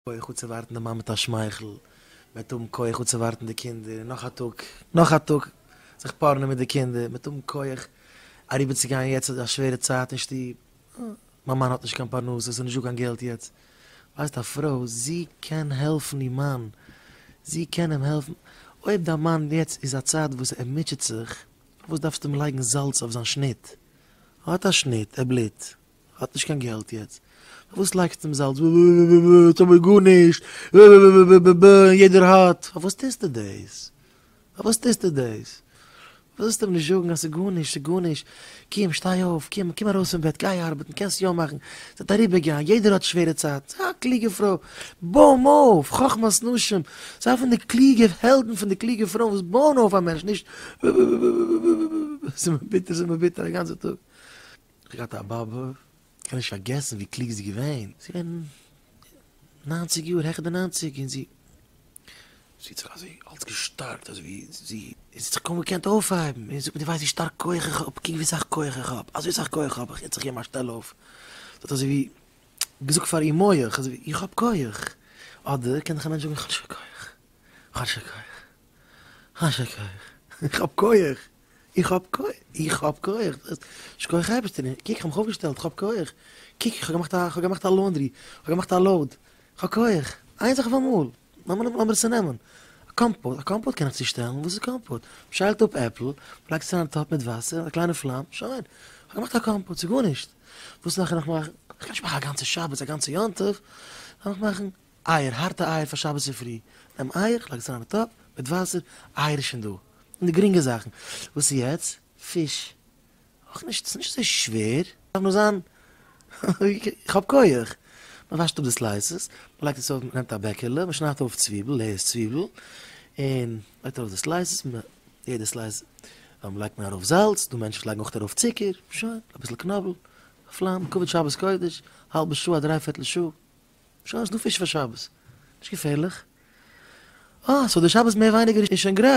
כח אפצואווארטן די מאן מיט א שמייכל, מ'וועט האבן כח אפצואווארטן די קינדער, און נאך א טאג, נאך א טאג זיך פארענען מיט די קינדער, מ'וועט האבן כח אריבערצוגיין יעצט א שווערע צייט אין שטוב, מיין מאן האט נישט קיין פרנסה, ס'איז נישטא קיין געלט יעצט, ווייסט א פרוי, זי קען העלפן איר מאן, זי קען אים העלפן, אויב דיין מאן יעצט איז א צייט וואס ער מוטשעט זיך, פארוואס דארפסטו אים לייגן זאלץ אויף זיין שניט? ער האט א שניט, ער בלוט, האט נישט קיין געלט יעצט, פארוואס לייגסטו אים זאלץ? יעצט האב איך גארנישט, און יעדער האט, פארוואס טוסטו דאס? פארוואס טוסטו דאס? ווילסט אים נישט זאגן אז ס'איז גארנישט, ס'איז גארנישט, קום שטיי אויף, קום, קום ארויס פון בעט, גיי ארבעטן, קענסט יא מאכן, ס'וועט אריבערגיין, יעדער האט שווערע צייטן, זיי א קלוגע פרוי, בוי אים אויף, חכמת נשים, זיי פון די קלוגע העלדן פון די קלוגע פרויען וואס בויען אויף א מענטש, נישט ס'איז מיר ביטער, ס'איז מיר ביטער א גאנצע טאג. איך האב געהאט א באבע, איך קען נישט פארגעסן ווי קלוג זי איז געווען, זי איז געווען ניינציג יאר, העכער די ניינציג, און זי זי האט זיך אזוי אלץ געשטארקט, אזוי ווי זי זי האט זיך קוים געקענט אויפהייבן, און זי זאגט מיר דו ווייסט ווי שטארק כח איך האב, קוק ווי סאך כח איך האב, אזוי סאך כח האב איך, יעצט זיך געבן א שטעל אויף, זי האט אזוי ווי געזאגט פאר איר מח, אזוי ווי איך האב כח, אדער קען דאך א מענטש זאגן איך האב נישט קיין כח, איך האב נישט קיין כח, איך האב נישט קיין כח, איך האב כח. איך האב כח, איך האב כח, שכוח אייבערשטער, קוק איך האב מיך אויפגעשטעלט, איך האב כח, קוק איך האב געמאכט א, איך האב געמאכט א laundry, איך האב געמאכט א load, איך האב כח, איין זאך אויף אמאל, לאמיר עס צונעמען, א compote, א compote קען איך צושטעלן, וואס איז compote? מ'שיילט אפ עפל, מ'לייגט עס אריין אין טאפ מיט וואסער, א קליינע פלאם, שוין, איך האב געמאכט א compote, ס'איז גארנישט, וואס נאך קען איך מאכן? איך קען נישט מאכן א גאנצע שבת, א גאנצע יום טוב, לאמיך מאכן אייער, הארטע אייער פאר שבת צופרי, נעם אייער, לייג עס אריין אין טאפ, מיט וואסער, אייער איז שוין דא. און די גרינגע זאכן. וואס איז יעצט? פיש. אויך נישט, ס'איז נישט אזוי שווער. דארף נאר זיין, איך האב כח. מען וואשט אפ די slices, מען לייגט עס אויף, מען נעמט א בעקעלע, מען שניידט אויף צוויבל, layers צוויבל, און לייגט ארויף די slices, יעדע slice לייגט מען ארויף זאלץ, דא מענטשן וואס לייגן אויך ארויף צוקער, שוין, אביסל קנאבל, א פלאם, כבוד שבת קודש, האלבע שעה, א דריי פערטל שעה. שוין, ס'דא פיש פאר שבת. נישט געפערליך. אה, so די שבת מער ווייניגער איז שוין גרייט.